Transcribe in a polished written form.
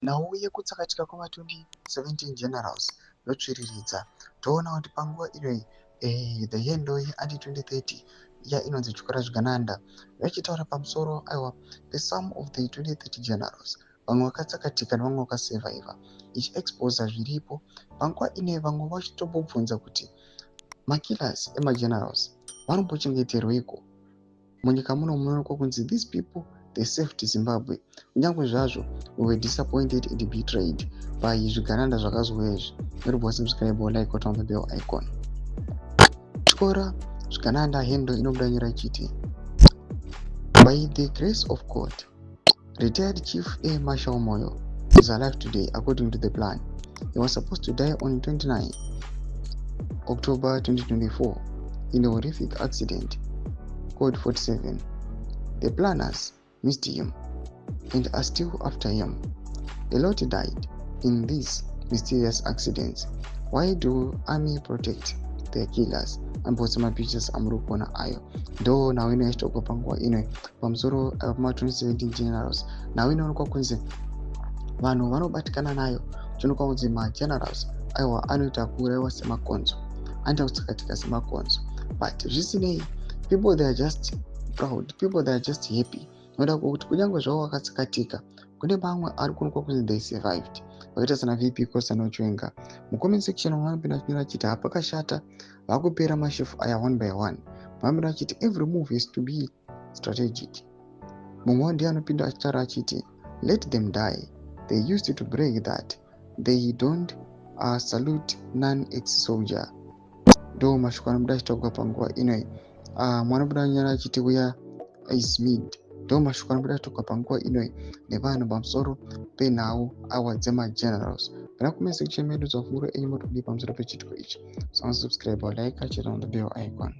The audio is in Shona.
Nhau yekutsakatika kwema2017 generals yotsviriridza. Toona kuti panguva ino the yendo yeanti 2030 iya inonzi Tyora Zvigananda vachitaura pamusoro, aiwa, pesome of the 2030 generals, vamwe vakatsakatika nevamwe vakasurvivha, ichiexposa zviripo panguva ino. Vamwe vachitombobvunza kuti makillers emagenerals vanombochengeterweiko munyika muno. Munoonekwa kunzi these people, they saved Zimbabwe, kunyange zvazvo we were disappointed and betrayed by zvigananda zvakazouya izvi. Noribva subscribe, like, on the bell icon. Tyora Zvigananda hendo inobuda nyora ichiti, "By the grace of God, retired Chief Air Marshal Moyo is alive today according to the plan. He was supposed to die on 29 October 2024 in a horrific accident code 47. The planners missed him and are still after him. A lot died in these mysterious accidents. Why do army protect their killers?" Ambotsa mapictures amuri kuona ayo, ndo nhau ino yachitogwa panguva ino pamusoro pama2017 generals. Nhau inoonekwa kunzi vanhu vanobatikana nayo, kuchionekwa kunzi magenerals, aiwa, anoita kuurayiwa semakonzo, anoita kutsakatika semakonzo. But zvisinei, people, they are just proud, people, they are just happy noda kwekuti kunyange zvavo vakatsakatika, kune vamwe ari kuonekwa kunzi they survived, vakaita sana VP Constantino Chiwenga. Mucomment section vanopinda vachinyora achiti hapakashata, vakupera mashefu aya one by one. Vanopinda vachiti every move is to be strategic. Mumwewo ndiye anopinda achitaura achiti let them die. They used to brag that they don't salute non ex soldier. Ndo mashoko anobuda achitaurwa panguva inoi. Mwanobuda nyora achiti where is mid. Ndo mashoko anobuda achitaurwa panguva inoi nevanhu pamusoro penhau awa dzemagenerals. Pana comment section medu dzavhuro enyu motodii pamusoro pechitiko ichi? So subscribe, like, achira on the bell icon.